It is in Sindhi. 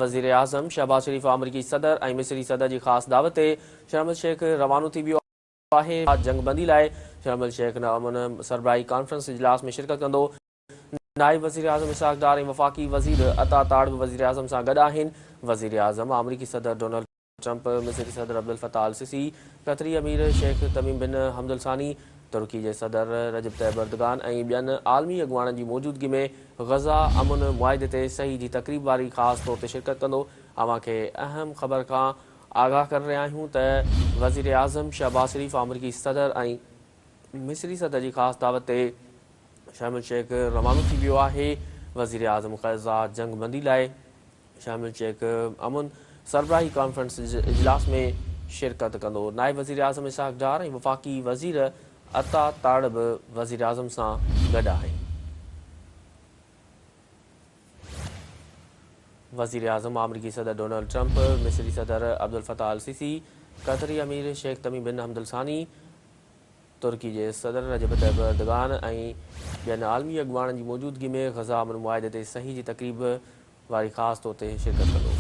وزيراعظم شهباز شريف آمريڪي صدر ۽ مصري صدر جي خاص دعوت تي شرم الشيخ روانو ٿي ويو آهي، جنگبندي لاء شرم الشيخ امن سربراهي ڪانفرنس اجلاس ۾ شرڪت ڪندو، نائب وزيراعظم اسحاق ڊار ۽ وفاقي وزير عطا تاڙ به وزيراعظم سان گڏ آهن، وزيراعظم آمريڪي صدر ڊونلڊ ٽرمپ، مصري صدر عبدالفتاح السيسي، قطري امير شيخ تميم بن حمد الثاني، ترڪي جي صدر رجب طيب اردگان ۽ ٻين عالمي اڳواڻن جي موجودگي ۾ غزه امن معاهدي تي صحيح جي تقريب واري خاص طور تي شرڪت ڪندو. اوهان کي اهم خبر کان آگاهه ڪري رهيا آهيون ته وزيراعظم شهباز شريف آمريڪي صدر ۽ مصري صدر جي خاص دعوت تي شرم الشيخ روانو ٿي ويو آهي. وزيراعظم غزه جنگ بندي لاء شرم الشيخ امن سربراهي ڪانفرنس اجلاس ۾ شرڪت ڪندو. نائب وزيراعظم اسحاق ڊار ۽ وفاقي وزير عطا تارڙ به وزيراعظم سان گڏ آهن. وزيراعظم آمريڪي صدر ڊونلڊ ٽرمپ، مصري صدر عبدالفتاح السيسي، قطري امير شيخ تميم بن حمد الثاني، ترڪي جي صدر رجب طيب اردگان ۽ ٻين عالمي اڳواڻن جي موجودگي ۾ غزه امن معاهدي تي صحيح جي تقريب واري خاص طور تي شرڪت ڪندو.